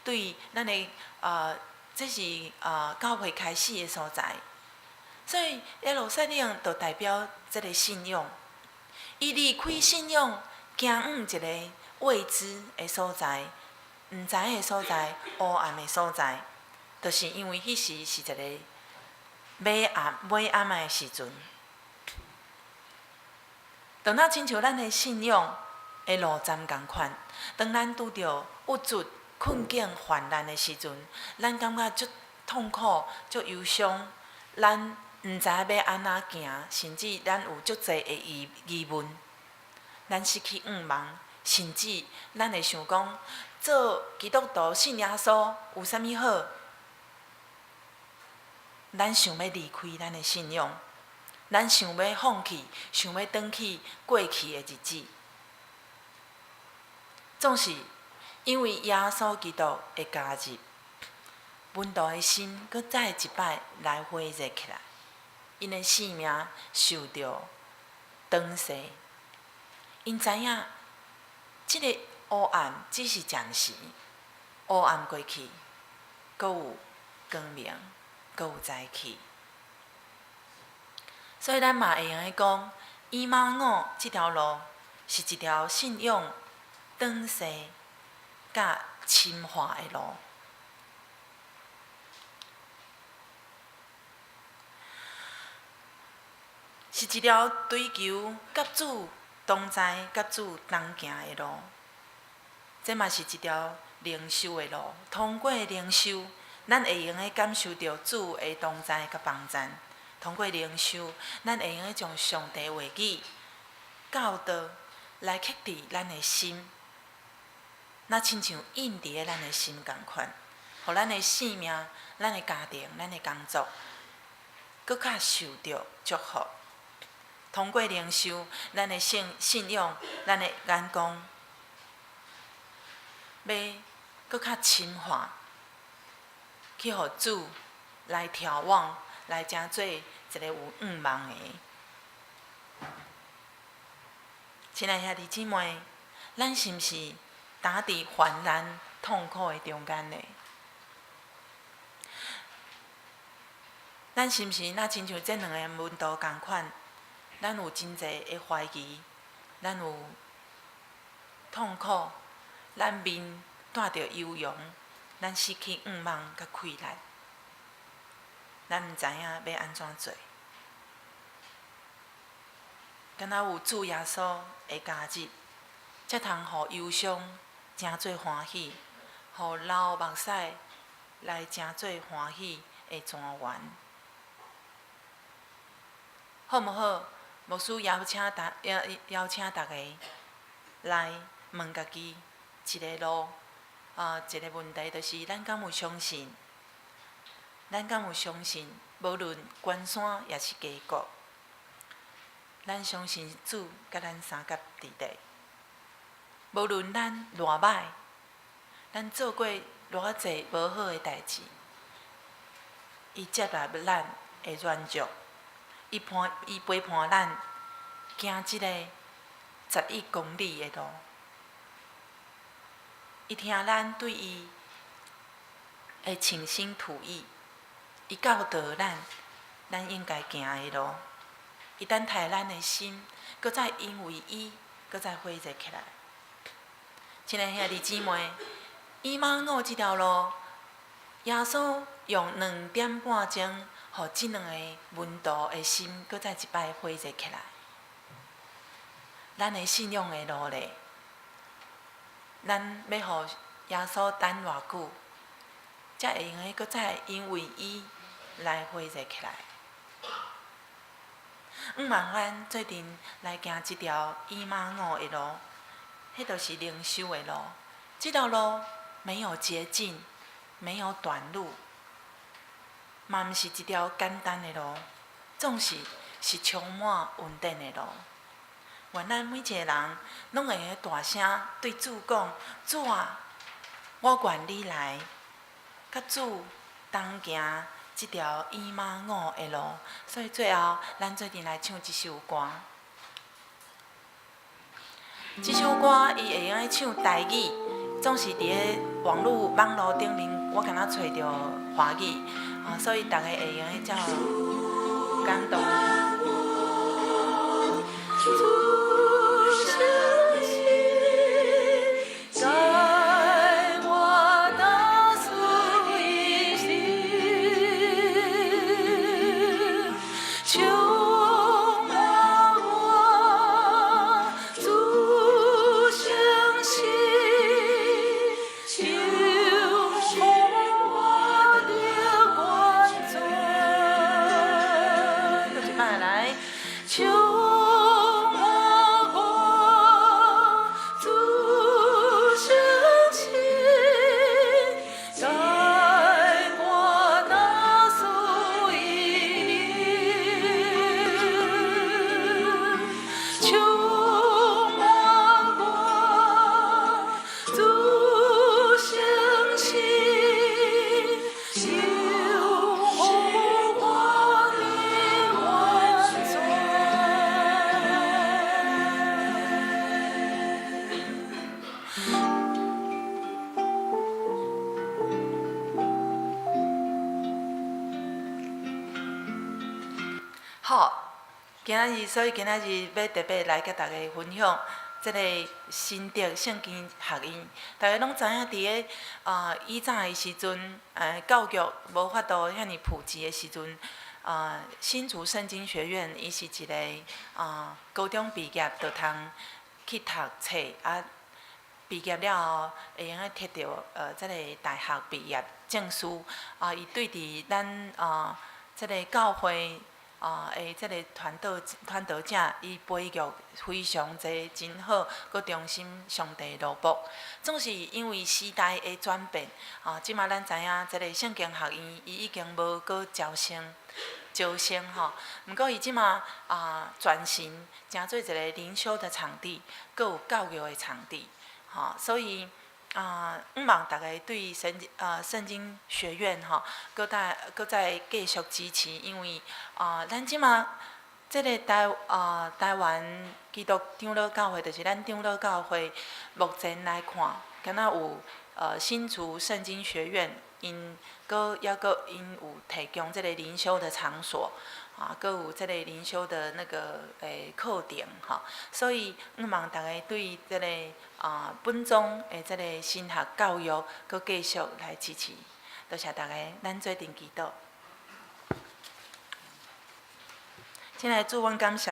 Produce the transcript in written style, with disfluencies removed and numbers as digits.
對咱的這是教會開始的所在，所以耶路撒冷就代表這个信仰。伊離開信仰，行往一个未知的所在，毋知的所在，烏暗的所在，就是因為彼時是一个尾暗尾暗的時陣。就若親像咱的信仰的路站仝款，當咱拄著鬱卒、困境、患難的時陣，咱感覺足痛苦、足憂傷，咱毋知影欲按怎行，甚至咱有足濟的疑問，咱失去向望，甚至咱會想講，做基督徒信耶穌有啥物好？咱想欲離開咱的信仰，咱想欲放棄，想欲轉去過去的日子，總是因為耶穌基督的加入，門徒的心閣再一擺來火熱起來，𪜶的性命受著轉世，𪜶知影這个黑暗只是暫時，黑暗過去，閣有光明，閣有早起。所以咱嘛會用得講，以馬忤這條路是一條信仰轉世佮深化的路，是一條追求佮主同在、佮主同行的路。這嘛是一條靈修的路，通過靈修，咱會用得感受著主的同在佮幫贊。通過靈修，咱會用得將上帝話語教導來刻佇咱的心，若親像印佇咧咱的心仝款，予咱的性命、咱的家庭、咱的工作，閣較受著祝福。通過靈修，咱的信仰、咱的眼光，欲閣較深化，去予主來眺望，來成做一个有向望的。親愛兄弟姊妹，咱是毋是焦佇患難痛苦的中間呢？咱是毋是若親像這兩个門徒仝款？咱有真濟的懷疑，咱有痛苦，咱面帶著憂容，咱失去向望佮氣力，咱毋知影欲按怎做。敢若有主耶穌的加入，才通予憂傷成做歡喜，予流目屎來成做歡喜的泉源。好毋好？牧師邀請逐家來問家己一个路，一个問題，就是咱敢有相信？咱敢有相信？無論懸山抑是低谷，咱相信主佮咱相佮佇咧。無論咱偌歹，咱做過偌濟無好的代誌，伊接納咱的軟弱，伊陪伴咱行這个11公里的路。伊聽咱對伊的傾心吐意，伊教導咱，咱應該行的路。伊等待咱的心，閣再因為伊，閣再火熱起來。親愛兄弟姊妹，以馬忤這條路，耶穌用2點半鐘，予這兩个門徒的心，閣再一擺火熱起來。咱的信仰的路咧，咱欲予耶穌等偌久，才會用得閣再因為伊來火熱起來？向望咱做陣來行這條以馬忤的路，彼就是靈修的路。這條路沒有捷徑，沒有短路，嘛毋是一條簡單的路，總是是充滿恩典的路。願咱每一个人攏會用大聲對主講：主啊，我願你來，佮主同行這條以馬忤的路。所以最後，咱做陣來唱這首歌。這首歌伊會用得唱台語，總是佇咧網路網路頂面，我敢若揣著華語，啊，所以逐家會用得才感動。主聖心，在我大屬一心，充滿我主聖心，求予我得完全。閣一擺來，充滿我主聖心，在我大屬一靈，充滿我主聖心，求予我得完全。好，今仔日，所以今仔日欲特別來佮大家分享這個新竹聖經學院。大家攏知影，佇个以早的時陣，教育無法度遐爾普及的時陣，新竹聖經學院伊是一個高中畢業就通去讀冊啊，畢業了後會用得摕著這個大學畢業證書啊，伊對佇咱這個教會的這個傳道者，伊培育非常濟真好，閣忠心上帝的奴僕。總是因為時代的轉變，這馬咱知影，這個聖經學院伊已經無閣招生吼。毋過伊這馬轉型，成做一個靈修的場地，閣有教育的場地，吼。所以向望大家對聖經學院吼，閣再繼續支持，因為咱這馬這個台灣基督長老教會，就是咱長老教會，目前來看，敢若有新竹聖經學院，𪜶閣猶閣𪜶有提供這個靈修的場所，閣有這個靈修的那個課程吼，所以向望大家對這個本宗的這個神學教育，閣繼續來支持。多謝大家，咱做陣祈禱。親愛的主，阮感謝。